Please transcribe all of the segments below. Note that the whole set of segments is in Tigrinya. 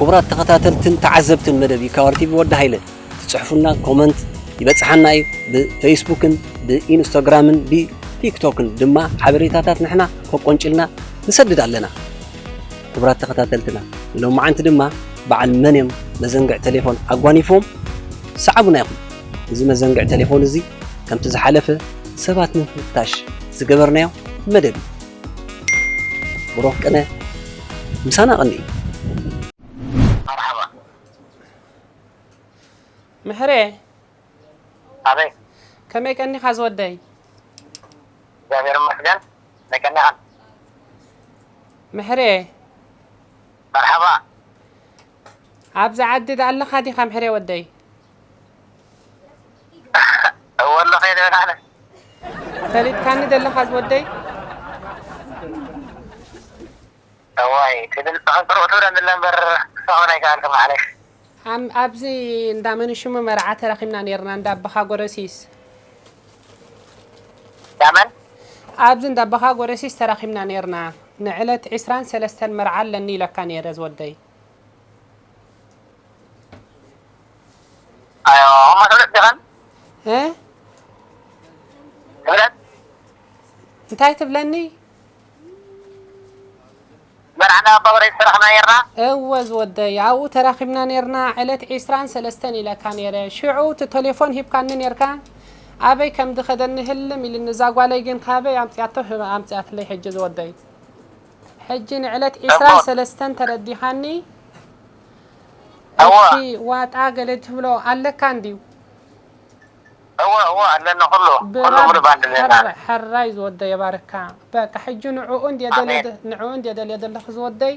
ክቡራት ተኸታተልትን ተዓዘብትን መደብ ኢካዋር ቲቪ፣ ወዲ ሃይለ፣ ትጽሕፉና ኮመንት ይበጽሓና እዩ። ብፌስቡክን ብኢንስታግራምን ብቲክቶክን ድማ ሓበሬታታት ንሕና ከቆንጭልና ንሰድድ ኣለና። ክቡራት ተኸታተልትና፣ ሎማዓንቲ ድማ በዓል መን እዮም መዘንግዕ ቴሌፎን ኣጓኒፎም? ሰዓቡና ኢኹም። እዚ መዘንግዕ ቴሌፎን እዚ ከምቲ ዝሓለፈ ሰባት ንምፍታሽ ዝገበርናዮ መደብ እዩ። ብሩኽ ቅነ፣ ምሳና ቅንኢ። መርሓባ። ምሕሬ። ኣበይ? ከመይ ቀኒኻ ዝወደይ? እግዚኣብሔር ይመስገን። ከመይ ቀኒኻ? ምሕሬ። መርሓባ። ኣብዚ ዓዲ ዶ ኣለኻ ዲኻ ምሕሬ ወደይ? እወ ኣለኹ እየ ዝብል ኣነ። ፈሊጥካኒ ዶ ኣለኻ ዝወደይ? እዋይ፣ ትብል ጽሑፍ ጥርኡ ትብለን ዝለ እምበር ክሳኹን ኣይከኣልኩ፣ ማዕለሽ። ኣም-፣ ኣብዚ እንዳ መን ሽሙ መርዓ ተራኺብና ኔርና፣ እንዳ ኣባኻ ጎረሲስ። እንዳ መን? ኣብዚ እንዳ ኣባኻ ጎረሲስ ተራኺብና ኔርና። ንዕለት ዒስራን ሰለስተን መርዓ ኣለኒ ኢለካ ኔረ ዝወደይ። ኣዮ፣ እሞ ትብለት ዲኸን? እ? ትብለት? እንታይ ትብለኒ? መርዓ እንዳ ኣባ ጎረሲስ ተራኺብና ኔርና? እወ ዝወደይ፣ ኣብኡ ተራኺብና ኔርና። ዕለት ዒስራን ሰለስተን ኢለካ ኔረ። ሽዑ እቲ ቴሌፎን ሂብካኒ ኔርካ። ኣበይ ከም ዝኸደኒ ህልም ኢልኒ። እዛ ጓለይ ግን ካበይ ኣምጽኣቶ ህበ ኣምጽኣትለይ ሕጂ ዝወደይ። ሕጂ ንዕለት እሞ ዒስራን ሰለስተን ተረዲኻኒ? እወ። እቲ ዋጣ ገለ ትብሎ ኣለካ እንድዩ? እወ፣ እወ፣ ኣለና ኩሉ። ኩሉ ብራድ ሙሉ ባንድ ኣለና። ሕራ-፣ ሕራይ ዝወደይ የባርካ። በቃ ሕጂ ንዕኡ እንድየ ደልየ ኣሜን። ደ-፣ ንዕኡ እንድየ ደልየ ዘለኹ ዝወደይ።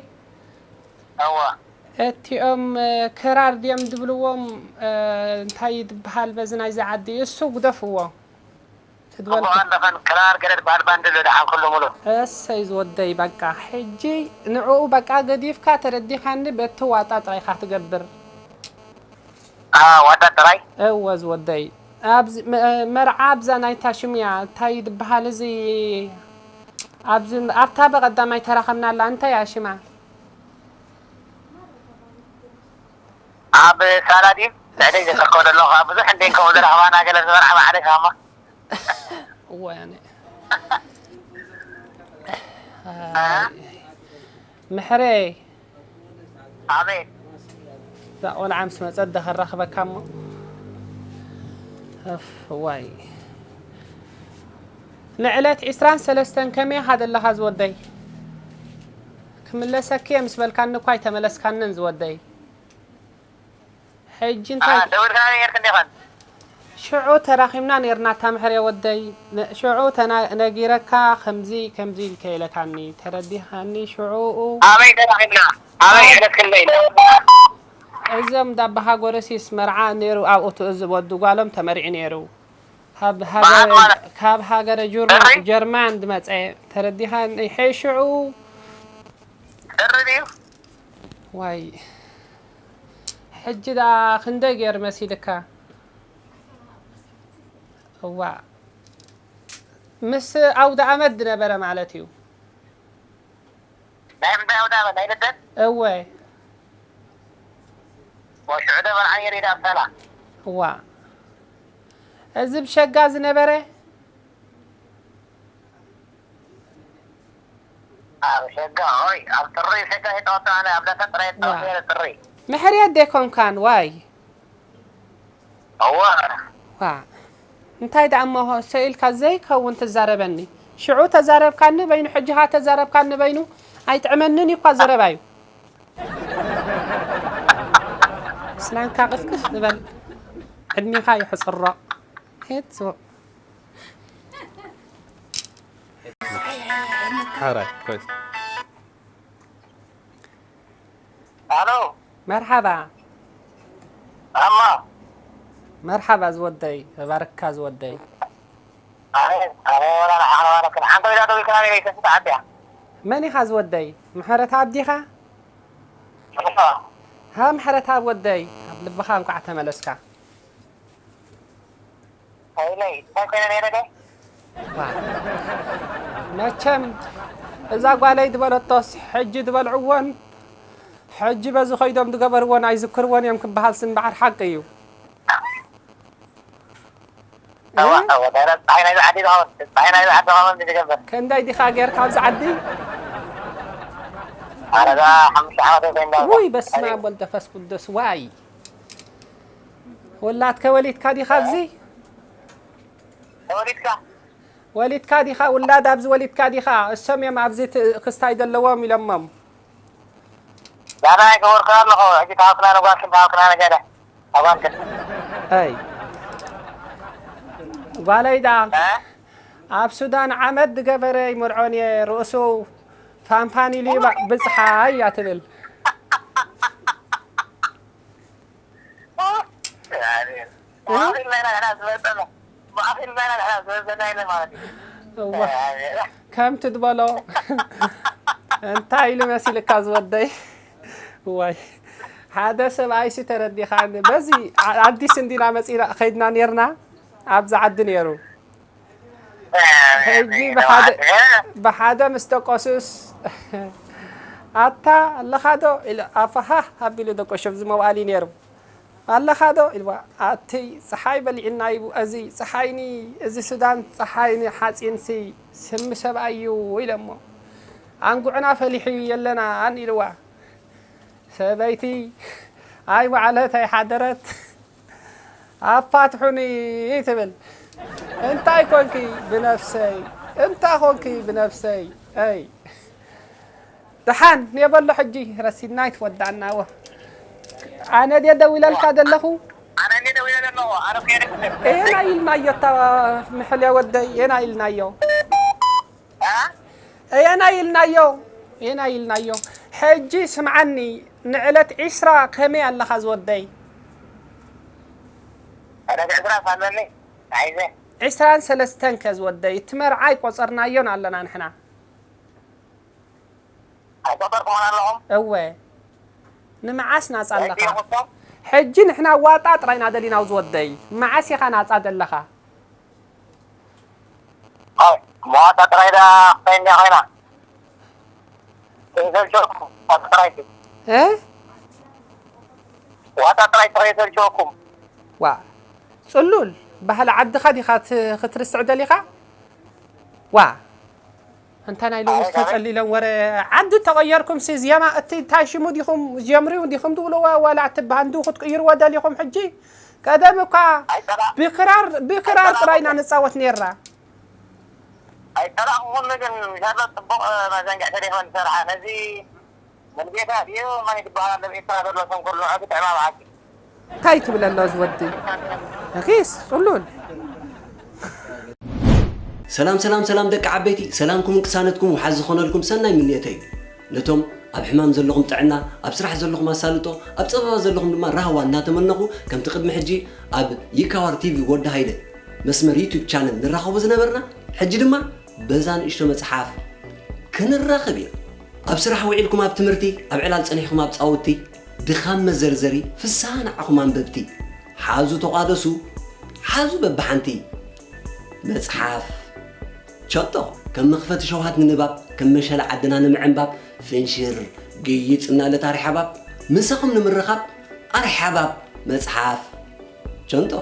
እወ። እቲኦም፣ እ፣ ክራር ድዮም ድብልዎም፣ እ፣ እንታይ ይድበሃል በዚ ናይዚ ዓዲ? እሱ ግደፍዎ። እኮ ትበልኩ። ኣለኸን ክራር ገለ ድበሃል ባንድ ኣሎ ደሓን ኩሉ ሙሉ። እሰይ ዝወደይ በቃ። ሕጂ ንዕኡ በቃ ገዲፍካ ተረዲኻኒ በቲ ዋጣ ጥራይ ኢኻ ትገብር። አ፣ ዋጣ ጥራይ? እወ ዝወደይ። ኣብዚ መ-፣ መርዓ ኣብዛ ናይታ ሽሙያ እንታይ ይድበሃል እዚ? ኣብዚ ኣብታ በቐዳማይ ተራኸብናላ እንታይ እያ ሽማ? ኣብ ሳላ ድዩ? ልዕለይ ዘተኮ ዘለኹ ብዙሕ እንዴ ከምኡ ዝረኽባና ገለ ዝበርዓ ማዕለሽ ሃማ። እወ ያኔ። አ? ምሕሬ። ኣቤት። እዛ ቆልዓ ምስ መጸት ዶ ከራኽበካ እሞ? እፍ፣ ዋይ። ንዕለት ዒስራን ሰለስተን ከመይ ኢኻ ዘለኻ ዝወደይ? ክምለሰኪ እየ ምስ በልካኒ እኳ ኣይተመለስካንን ዝወደይ። ሕጂ አ፣ እንታይ ደዊልካ ነይርክ እንዲኸን? ሽዑ ተራኺብና ነይርና፣ እታ ምሕሬ ወደይ። ነ-፣ ሽዑ ተና-፣ ነጊረካ፣ ከምዚ፣ ከምዚ ኢልከ ኢለካኒ። ተረዲኻኒ ሽዑኡ? ኣበይ ተራኺብና? ኣበይ ኣብ ዕለት ክንደይ? እዞም ዳባኻ ጎረሲስ መርዓ ነይሩ፣ ኣብኡ ትእዝዝ ወዲ ጓሎም ተመሪዑ ነይሩ። ካብ ሃገረ፣ መዓት ማለት? ካብ ሃገረ ጀርመን፣ ጥሪ? ጀርመን ዝመጸ። ተረዲኻኒ? ሕይ ሽዑ? ጥሪ ድዩ? ዋይ። ሕጂ ደኣ ክንደይ ገይሩ መሲልካ? እዋ። ምስ ኣውደ ኣመት ዝነበረ ማለት እዩ። ናይ ምንታይ ኣውደ ኣመት? ናይ ልደት? እወ። ወሽዑ ዶ መርዓ ነይሩ ኢዳ ኣብ ሳላ? እዋ። እዚ ብሸጋ ዝነበረ? ኣብ ሸጋ፣ ኦይ፣ ኣብ ጥሪ ሸጋ ይጻወት ኣነ፣ ኣብ ዳታ ጥራይ ይጻወት ዋ። ነይረ፣ ጥሪ። ምሕርየት ዶ ኣይኮንካን፣ ዋይ? እወ። ዋ። እንታይ ደኣ እሞ፣ ሰ-፣ ኢልካ ዘይከውን ትዛረበኒ። ሽዑ ተዛረብካኒ በይኑ፣ ሕጂ ኸኣ ተዛረብካኒ በይኑ፣ ኣይጥዕመንን እዩ እኳ ዘረባዩ። ስናንካ ቅፍቅፍ ዝበል፣ ዕድሜኻ ይሕጽሮ። ሄት ዞ-፣ ሓራይ፣ ኮይስ። ኣሎ። መርሓባ። ኣማ። መርሓባ ዝወደይ፣ እባርካ ዝወደይ። ኣሜን፣ ኣሜን፣ ወላ ንዓኻ ንባረክ። ሓንቲ ወይዳ ደዊልካ ናበይ ከፊት ዓድያ? መን ኢኻ ዝወደይ? ምሕረተኣብ ዲኻ? እወ። ሃ፣ ምሕረተኣብ ወደይ፣ ኣብ ልብኻ እንኳዕ ተመለስካ። ወይለይ፣ እንታይ ኮይነ ነይረ ደ? ዋ። መቸም እዛ ጓለይ ዝበለቶስ ሕጂ ዝበልዕዎን ሕጂ በዚ ኸይዶም ዝገበርዎን ኣይዝክርዎን እዮም ክበሃል ስምበዓር ሓቂ እዩ። እዋ እዋ ዳይራ ፀሓይ ናይዚ ዓዲ ዝኸውን፣ ፀሓይ ናይዚ ዓዲ ዝኸውን እንዲ ዝገብር። ክንደይ ዲኻ ጌርካ ኣብዚ ዓዲ? ኣረ እዛ ሓሙሽተ ዓመት ወይ ኮይና እዛ። ውይ በስመ ኣብ ወልድ መንፈስ ቅዱስ ዋይ። ውላድከ ወሊድካ ዲኻ ኣብዚ? ተወሊድካ? ወሊድካ ዲኻ ውላድ ኣብዚ ወሊድካ ዲኻ? እሶም እዮም ኣብዚ ት- ክስታይ ዘለዎም ኢሎሞም። ዛና ኣይገበርኩን ኣለኹ። ሕጂ ታወክና ንጓልክን ታወክና ንገደ ኣጓልክን። ኣይ ጓለይ ደኣ እ? ኣብ ሱዳን ዓመት ዝገበረ ይምርዖን እየ ርእሱ ፋንፋን ኢሉ ይባ- ብፅሓይ እያ ትብል። ብኣኺልና ኢና ንሕና ዝበፀና። ብኣኺልና ኢና ንሕና ዝበፀና ኢለ ማለት እዩ። እዋ ከምቲ ዝበሎ እንታይ ኢሉ መሲልካ ዝወደይ? ዋይ ሓደ ሰብኣይሲ ተረዲኻኒ። በዚ ዓ- ኣዲስ እንዲና መፂና ከይድና ነርና ኣብዚ ዓዲ ነይሩ። ሕጂ ብሓደ ብሓደ ምስ ደቆሱስ ኣታ ኣለኻ ዶ ኢሉ ኣፋሃ ኣቢሉ ደቆሾም ዝመውኣሊ ነይሩ። ኣለኻ ዶ ኢልዋ ኣቲ ፀሓይ በሊዕና ይቡ እዚ ፀሓይኒ እዚ ሱዳን ፀሓይኒ ሓፂንሲ ስሚ ሰብኣይ እዩ ኢለሞ። ኣንጉዕና ፈሊሑ የለናን ኢልዋ። ሰበይቲ ኣይ ወዓለት ኣይ ሓደረት ኣፋትሑኒ ትብል። እንታይ ኮንኪ ብነፍሰይ እንታ ኮንኪ ብነፍሰይ ኣይ ደሓን የበሎ ሕጂ ረሲድና ይትወዳእናዎ። ኣነ ድየ ደዊለልካ ዘለኹ? ኣነ እንዴ ደው ኢለ ዘለኹ ኣነ ከይደ ኤና ኢልናዮ እታ ምሕልያ ወደይ ኤና ኢልናዮ እ? ኤና ኢልናዮ ኤና ኢልናዮ። ሕጂ ስምዓኒ ንዕለት ዒስራ ከመይ ኣለኻ ዝወደይ? ዕለት ዕስራ ሳለኒ ኣይዘ ዒስራን ሰለስተን ከ ዝወደይ እቲ መርዓ ኣይቆፀርናዮን ኣለና ንሕና። ኣይቆጠርኩምን ኣለኹም። እወ ንምዓስ ናፃ ኣለኻ? ሕጂ ይኹቶም ሕጂ ንሕና ዋጣ ጥራይና ደሊናው ዝወደይ። መዓስ ኢኻ ናፃ ዘለኻ? ኣይ መዋጣ ጥራይ ዳ ኮይና ኮይና ተይሰልቸኩም ዋጣ ጥራይ እ? ዋጣ ጥራይ ተኸይሰልቸኩም ዋ ፅሉል ባህሊ ዓድኻ ዲኻ ት- ክትርስዕ ደሊኻ? ዋ እንታ ናይ ሎምስ ተጸሊሎም ወረ ዓዲ ተቐየርኩም ሲ ዝየማ እቲ እንታይ ሽሙ ዲኹም ጀምሪው ዲኹም ትብልዎ ዋላ እቲ ባንዱ ክትቅይርዎ ደሊኹም ሕጂ ቀደም እኳ ብክራር ብክራር ጥራይና ንጻወት ኔርና። ኣይጠላእኩን ግን ሻሎ ጽቡቕ መዘንግዕ ተሪኸ ዝሰርሓ ነዚ ሙሉጌታ ድዩ መን ይትበሃል ኣሎ ኤርትራ ዘሎ ሰንኮሎ ዕግት ዕማም ዓዲ እንታይ ትብል ኣሎ እዚ ወዲ ኺስ ጽሉል። ሰላም ሰላም ሰላም ደቂ ዓበይቲ ሰላምኩምን ቅሳነትኩም ውሓዝ ዝኾነልኩም ሰናይ ምንየተይ እዩ። ነቶም ኣብ ሕማም ዘለኹም ጥዕና፣ ኣብ ስራሕ ዘለኹም ኣሳልጦ፣ ኣብ ጸበባ ዘለኹም ድማ ራህዋ እናተመነኹ ከምቲ ቅድሚ ሕጂ ኣብ ይካዋር ቲቪ ወዲ ሃይለ መስመር ዩቱብ ቻነል ንራኸቦ ዝነበርና ሕጂ ድማ በዛ ንእሽቶ መጽሓፍ ክንራኸብ ኢና። ኣብ ስራሕ ውዒልኩም ኣብ ትምህርቲ፣ ኣብ ዕላል ጸኒሕኩም ኣብ ጻውቲ፣ ድኻም መዘርዘሪ፣ ፍስሃ ንዓኹም ኣንበብቲ። ሓዙ ተቋደሱ፣ ሓዙ በብሓንቲ። መጽሓፍ ቸንቶ ከም መኽፈቲ ሸውሃት ንንባብ፣ ከም መሸላ ዓድና ንምዕንባብ፣ ፍንሽር ግይጽ እናለት ኣርሓባብ፣ ምሳኹም ንምርኻብ ኣርሓባብ መጽሓፍ ቸንቶ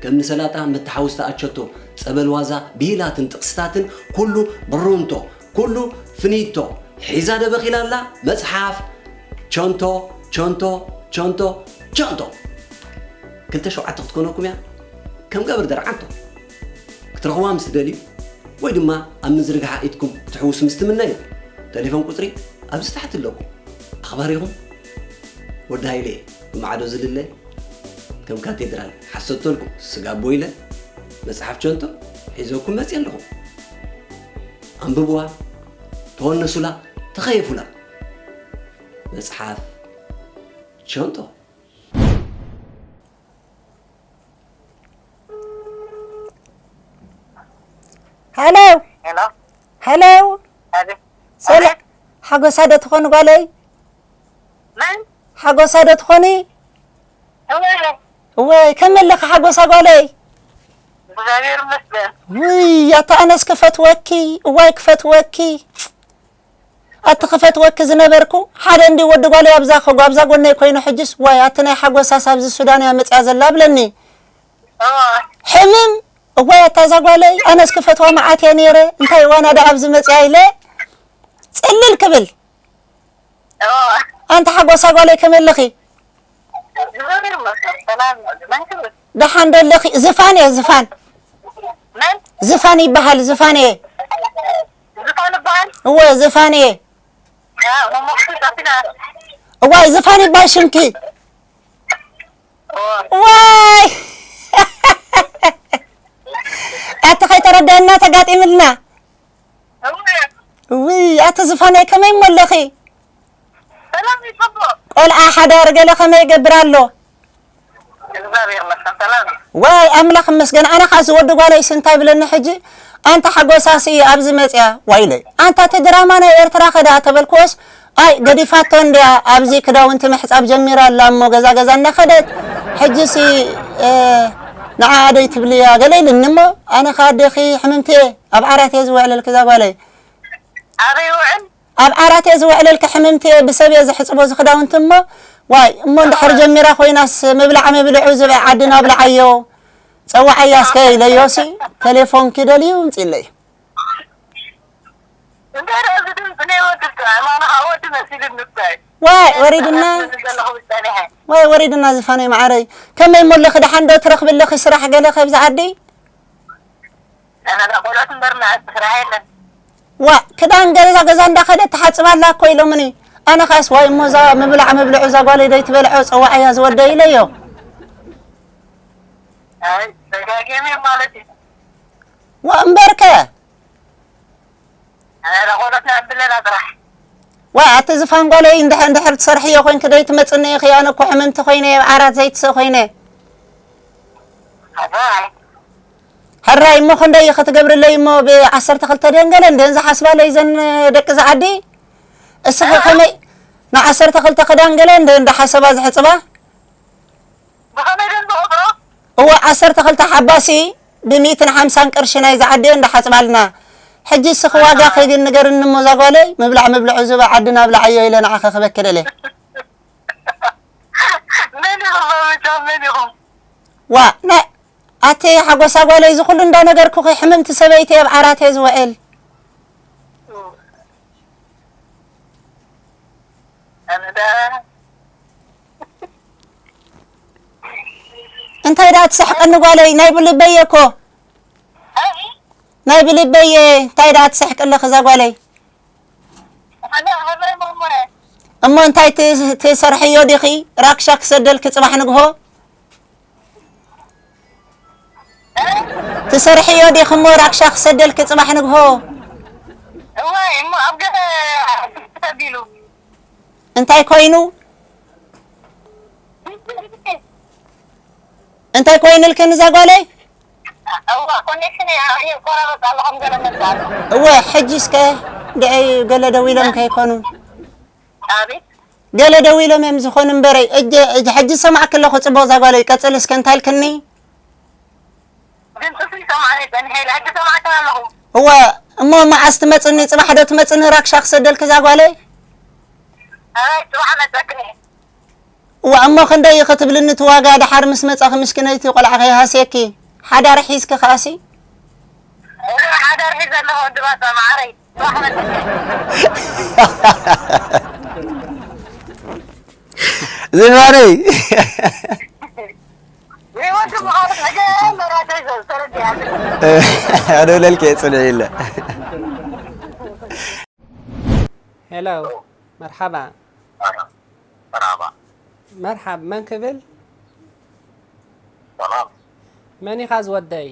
ከም ንሰላጣ መተሓውስቲ ኣቸቶ፣ ጸበል ዋዛ ብሂላትን ጥቕስታትን ኩሉ ብሩንቶ ኩሉ ፍኒቶ ሒዛ ደበኺላ ኣላ መጽሓፍ ቸንቶ ቸንቶ ቸንቶ ቸንቶ ክልተ ሸውዓተ ክትኮነኩም እያ ከም ገብር ደርዓንቶ ክትረኽዋ ምስ ትደልዩ ወይ ድማ ኣብ ምዝርግሓ ኢድኩም ክትሕውሱ ምስ ትምነዩ ተሌፎን ቁጽሪ ኣብዚ ታሕቲ ኣለኩም ኣኽባሪኹም ወዲ ሃይለ እየ ብማዕዶ ዝልለ ከም ካቴድራል ሓሰተልኩም ስጋ ቦይለ መጽሓፍ ቸንቶ ሒዘኩም መጽየ ኣለኹ ኣንብብዋ ተወነሱላ ተኸየፉላ መጽሓፍ ቸንቶ ሃሎ ሄሎ ሃሎ ኣቤት ሰለ ኣቤት ሓጎሳ ዶ ትኾኒ ጓለይ መን ሓጎሳ ዶ ትኾኒ እወ እወይ ከመይ ኣለኻ ሓጎሳ ጓለይ እግዚኣብሔር ይመስገን ውይ ኣታ ኣነስ ክፈትወኪ እዋይ ክፈትወኪ ኣቲ ክፈትወኪ ዝነበርኩ ሓደ እንዲ ወዲ ጓለይ ኣብዛ ከጎ ኣብዛ ጎነይ ኮይኑ፣ ሕጅስ ዋይ ኣቲ ናይ ሓጎሳስ ኣብዚ ሱዳን እያ መጽያ ዘላ ብለኒ። ሕምም እዋይ ኣታ እዛ ጓለይ ኣነስ ክፈትዋ መዓት እየ ነይረ፣ እንታይ ዋና ዳ ኣብዚ መጽያ ኢለ ጽልል ክብል። ኣንቲ ሓጎሳ ጓለይ ከመይ ኣለኺ? ደሓን ዶ ኣለኺ? ዝፋን እየ ዝፋን። ዝፋን ይበሃል ዝፋን እየ። ዝፋን ይበሃል። እወ ዝፋን እየ። እዋይ ዝፋን ይበሃል ሽምኪ። ዋይ ኣቲ ከይተረዳና ተጋጢምልና። ውይ ኣቲ ዝፋነይ ከመይ እሞ ኣለኺ? ቆልዓ ሓዳር ገለ ከመይ ይገብር ኣሎ? ዋይ ኣምላኽ ይመስገን። ኣነ ኸዓ እዚ ወዲ ጓለይስ እንታይ ብለኒ ሕጂ? ኣንታ ሓጎሳሲ ኣብዚ መፅያ ዋይለይ። ኣንታ እቲ ድራማ ናይ ኤርትራ ኸ ደኣ ተበልክዎስ ኣይ ገዲፋቶ እንድያ ኣብዚ ክዳውንቲ ምሕጻብ ጀሚራ ኣላ እሞ ገዛ ገዛ እናኸደት ሕጂሲ ንዓኣ ዶ ይትብልያ ገለ ኢልኒ እሞ ኣነ ኸዓ ኣዴኺ ሕምምቲ እየ ኣብ ዓራት እየ ዝውዕለልኪ እዛ ጓለይ ኣበይ ይውዕል ኣብ ዓራት እየ ዝውዕለልኪ ሕምምቲ እየ ብሰብ እየ ዝሕጽቦ እዚ ክዳውንቲ እሞ ዋይ እሞ እንድሕር ጀሚራ ኮይናስ ምብላዕ ምብልዑ ዝብኢ ዓዲ ናብልዓዮ ጸዋዓያ እስከ ኢለዮሲ ተሌፎንኪ ደልዩ ምጺለይ እንታይ ደኣ እዚ ድምፂ ናይ ወዲ ኣማና ከዓ ወዲ መሲሉ እንታይ ዋይ ወሪድና ዘለኹ ዝፀኒሐ ዋይ ወሪድና ዝፋነይ መዓረይ ከመይ እሞ ኣለኺ ደሓን ዶ ትረኽቢ ኣለኺ ስራሕ ገለ ከብዚ ዓዲ ኣነ ዳ ቆልዑት እምበር ንዓዲ ስራሕ የለን ዋ ክዳን ገዛ ገዛ እንዳኸደት ትሓፅብ ኣላ እኮ ኢሎምኒ ኣነ ኻስ ዋይ እሞ እዛ ምብላዕ ምብልዑ እዛ ጓለይ ዶ ይትበልዖ ፀዋዕያ ዝወደይ ኢለዮ ኣይ ደጋጊመ ማለት እዩ ዋ እምበርከ ኣነ ዳ ቆልዑት ንዕብለና ጥራሕ ዋይ ኣቲ ዝፋን ጓለይ እንድሕር እንድሕር ትሰርሕዮ ኮይንኪ ደይ ትመፅኒ ኢኺ ኣነ እኮ ሕምምቲ ኮይነ ኣብ ዓራት ዘይትስእ ኮይነ ኣባይ ሕራይ እሞ ክንደይ ኢኺ ትገብርለይ እሞ ብዓሰርተ ክልተ ደን ገለ እንደን ዝሓስባለይ ዘን ደቂ ዝዓዲ እስኺ ከመይ ንዓሰርተ ክልተ ክዳን ገለ እንደ እንደ ሓሰባ ዝሕፅባ ብኸመይ ደን ዝቆፅሮ እወ ዓሰርተ ክልተ ሓባሲ ብሚእትን ሓምሳን ቅርሺ ናይዛ ዓዲ እንዳ ሓጽባልና ሕጂ እስኺ ዋጋኺ ግን ንገርኒ እሞ እዛ ጓለይ ምብላዕ ምብልዑ ዝባ ዓዲ ናብልዓዮ ኢለ ንዓኺ ክበኪ ደልየ መን ኢኹም በምንታይ መን ኢኹም ዋ ናይ ኣቲ ሓጎሳ ጓለይ እዚ ኩሉ እንዳነገርኩኺ ሕምምቲ ሰበይቲ ኣብ ዓራት እየ ዝውዕል ኣነ ዳ እንታይ ደኣ ትስሕቀኒ ጓለይ ናይ ብልበየ እኮ ናይ ብልበየ እንታይ ደኣ ትስሕቂ ኣለኺ እዛ ጓለይ እሞ እንታይ ትሰርሕዮ ዲኺ ራክሻ ክሰደልኪ ፅባሕ ንግሆ ትሰርሕዮ ዲኺ እሞ ራክሻ ክሰደልኪ ፅባሕ ንግሆ እዋይ እሞ ኣብ ገለ ተቢሉ እንታይ ኮይኑ እንታይ ኮይኑልክን እዛ ጓለይ እዋ ኮኔክሽን ይቆራረፅ ኣሎ ከም ገለ መፅእ ኣሎ እወ ሕጂ እስከ ድዐይ ገለ ደዊሎም ከይኮኑ ኣቤት ገለ ደዊሎም እዮም ዝኾኑ እምበረይ እጀ እጅ ሕጂ ሰማዕኪ ኣለኹ ፅቡቕ እዛ ጓለይ ቀፅል እስከ እንታይ ኢልክኒ ድምፅስ ይሰማዕኒ ፀኒሐ ኢለ ሕጂ ሰማዕክን ኣለኹ እወ እሞ መዓስ ትመፅኒ ፅባሕ ዶ ትመፅኒ ራክሻ ክሰደልኪ እዛ ጓለይ ኣይ ፅባሕ መፀክኒ እዋ እሞ ክንደይ ኢኺ ትብልኒ እቲ ዋጋ ደሓር ምስ መጻኺ ምስኪነይቲ ቆልዓ ከይሃስየኪ ሓዳር ሒዝኪ ከኣሲ እወ ሓዳር ሒዘ ኣለኹ ወዲ ባባ መዓረይ ዝማነይ ኣደውለልከ የፅንዕ የለ ሄሎ መርሓባ መርሓብ መን ክብል መን ኢኻ ዝወደይ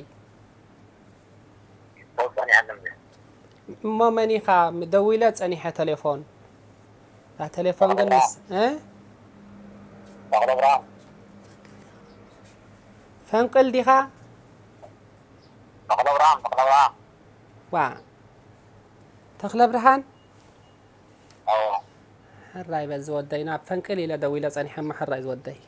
እሞ መን ኢኻ ደዊለ ጸኒሐ ተሌፎን እታ ተሌፎን ግን ምስ እ ፈንቅል ዲኻ ዋ ተኽለ ብርሃን ሕራይ በል ዝወደይ ናብ ፈንቅል ኢለ ደዊለ ጸኒሐ እሞ ሕራይ ዝወደይ